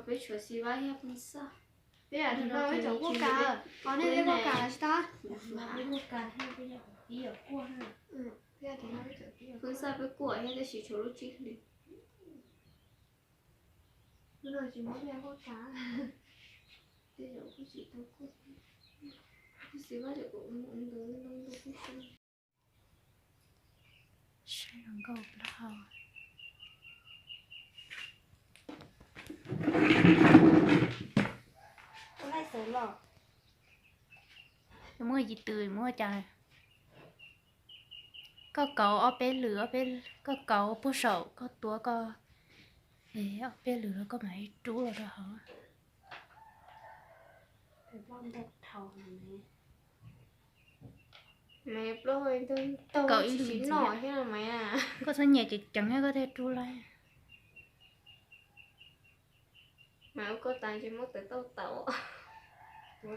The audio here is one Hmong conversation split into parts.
Peb tshuav xi vab thiab pheeb xaj. Peb yam no peb cov kuaj kas, qhov nej peb kuaj kas tsis tau. Pheeb xaj peb kuaj thiab tab sis tshuav lub tsib hlis. Lub no tsis muab peb kuaj kas. Tej zaum kuj tsis tau kuaj. Xi vab ces kuv mus ntawd lub no kuj xwb. Saib zoo nkauj plaub hau. Muab ib tw muab cas. Koj kauv ob peb lwm, koj kauv puag saum koj tuav koj ob peb lwm los koj mam li rub los rau hauv. Kauv ib lwm ntxiv. Koj txhob nyiam ceev ceev koj thiaj rub laib. Mas ua koj tas ntshe muab tawv tauj tau. Ua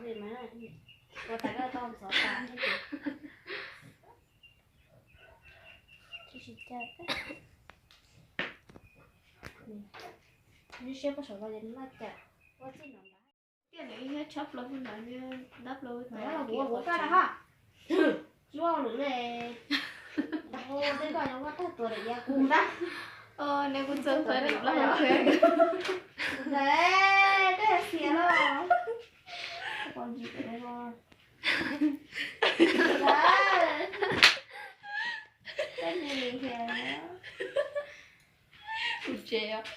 tas koj tau ntxov tas. Siab pob saum los noj cas ua txij no ntag. Tiaj nws ib tshab plaub ntawd, dab plaub ua kuv ua kuv kaj na ha. Tsis ua lwm le. Tej koj ua tag tuas daim iav kuv ntag. Neb kuv txawm txawm daim plaub hau. Tej xiav los. Kuv tsev os.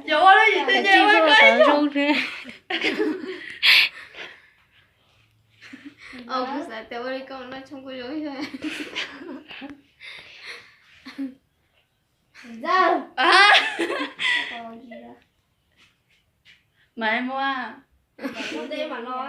Yog ua lub yim twg nyiam ua koj zoo. Kuv xav tias ua li koj noj tshoob kuj zoo. Mas muab. Ua ntej mam los.